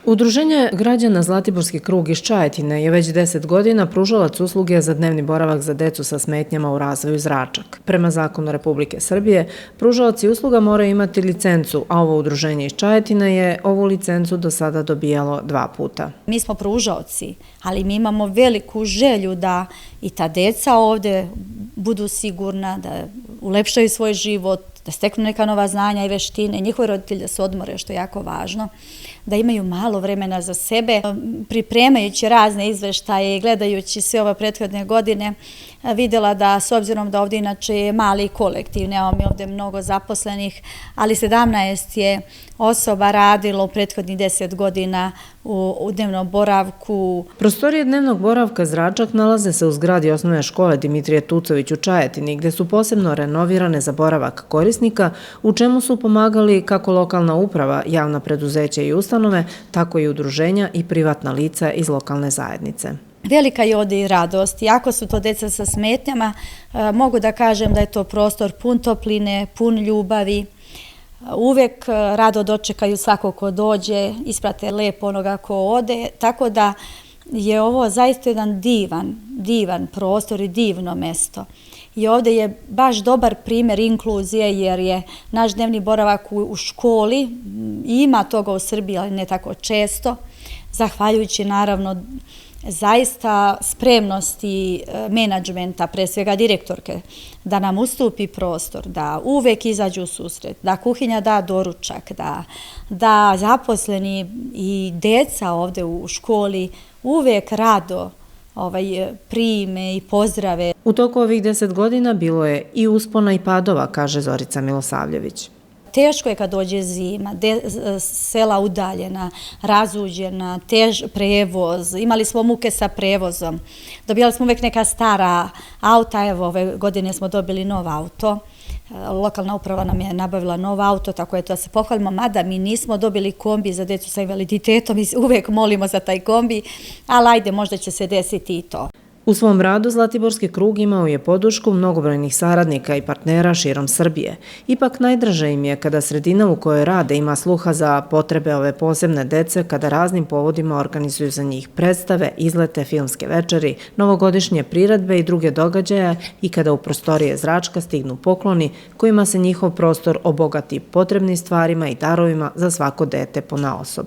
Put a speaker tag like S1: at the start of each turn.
S1: Udruženje građana Zlatiborski krug iz Čajetine je već 10 godina pružalac usluge za dnevni boravak za decu sa smetnjama u razvoju Zračak. Prema zakonu Republike Srbije, pružalaci usluga moraju imati licencu, a ovo udruženje iz Čajetine je ovu licencu do sada dobijalo 2 puta.
S2: Mi smo pružaoci, ali mi imamo veliku želju da i ta deca ovde budu sigurna, da ulepšaju svoj život, da steknu neka nova znanja i veštine, njihovi roditelji da se odmore, što je jako važno, da imaju malo vremena za sebe. Pripremajući razne izveštaje i gledajući sve ove prethodne godine, vidjela da, s obzirom da ovdje inače je mali kolektiv, nemamo mi ovdje mnogo zaposlenih, ali 17 je osoba radilo u prethodnih 10 godina u dnevnom boravku.
S1: Prostorije dnevnog boravka Zračak nalaze se u zgradi osnovne škole Dimitrije Tucović u Čajetini, gde su posebno renovirane za boravak korisnika, u čemu su pomagali kako lokalna uprava, javna preduzeća i ustanove, tako i udruženja i privatna lica iz lokalne zajednice.
S2: Velika je ovdje i radost. Iako su to deca sa smetnjama, mogu da kažem da je to prostor pun topline, pun ljubavi. Uvek rado dočekaju svako ko dođe, isprate lepo onoga ko ode, tako da je ovo zaista jedan divan prostor i divno mesto. I ovdje je baš dobar primjer inkluzije, jer je naš dnevni boravak u školi, i ima toga u Srbiji, ali ne tako često, zahvaljujući naravno zaista spremnosti menadžmenta, pre svega direktorke, da nam ustupi prostor, da uvek izađu u susret, da kuhinja da doručak, da zaposleni i deca ovde u školi uvek rado prime i pozdrave.
S1: U toku ovih 10 godina bilo je i uspona i padova, kaže Zorica Milosavljević.
S2: Teško je kad dođe zima, sela udaljena, razuđena, prevoz, imali smo muke sa prevozom, dobijali smo uvek neka stara auta, evo ove godine smo dobili nov auto, lokalna uprava nam je nabavila nov auto, tako je to da se pohvalimo, mada mi nismo dobili kombi za decu sa invaliditetom, mi uvek molimo za taj kombi, ali ajde, možda će se desiti i to.
S1: U svom radu Zlatiborski krug imao je podršku mnogobrojnih saradnika i partnera širom Srbije. Ipak najdraže im je kada sredina u kojoj rade ima sluha za potrebe ove posebne dece, kada raznim povodima organizuju za njih predstave, izlete, filmske večeri, novogodišnje priredbe i druge događaje i kada u prostorije Zračka stignu pokloni kojima se njihov prostor obogati potrebnim stvarima i darovima za svako dete ponaosob.